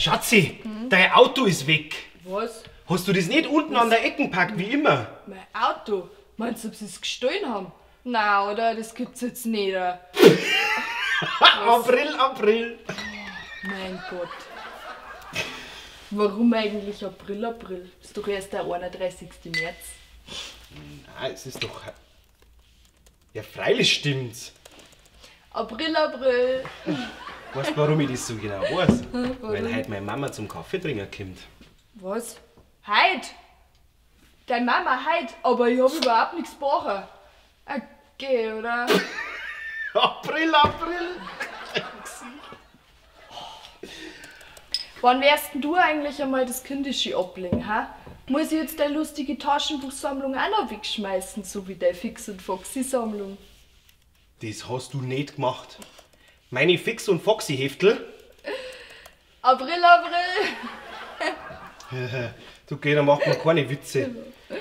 Schatzi, dein Auto ist weg. Was? Hast du das nicht unten an der Ecke gepackt, wie immer? Mein Auto? Meinst du, ob sie es gestohlen haben? Na, oder? Das gibt's jetzt nicht. April, April. Oh, mein Gott. Warum eigentlich April, April? Ist doch erst der 31. März. Nein, es ist doch... Ja, freilich stimmt's. April, April. Weißt du, warum ich das so genau weiß? Weil heute meine Mama zum Kaffee trinken kommt. Was? Heute? Deine Mama heute? Aber ich hab überhaupt nichts gebacken. Okay, oder? April, April. Wann wärst denn du eigentlich einmal das Kindische ablegen, ha? Muss ich jetzt deine lustige Taschenbuchsammlung auch noch wegschmeißen, so wie deine Fix- und Foxy-Sammlung? Das hast du nicht gemacht. Meine Fix- und Foxy-Heftel? April, April! Du geh, da macht man keine Witze.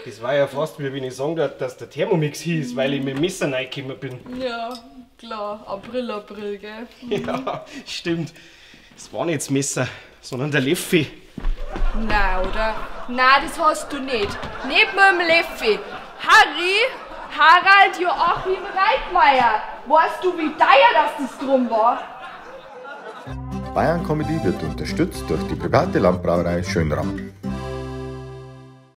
Das war ja fast, wie wenn ich sagen darf, dass der Thermomix hieß, weil ich mit dem Messer reingekommen bin. Ja, klar. April, April, gell? Ja, stimmt. Es war nicht das Messer, sondern der Leffi. Na, oder? Na, das hast du nicht. Nicht mit dem Leffi. Harry, Harald Joachim Reitmeier. Weißt du, wie teuer das drum war? Bayern Comedy wird unterstützt durch die private Landbrauerei Schönram.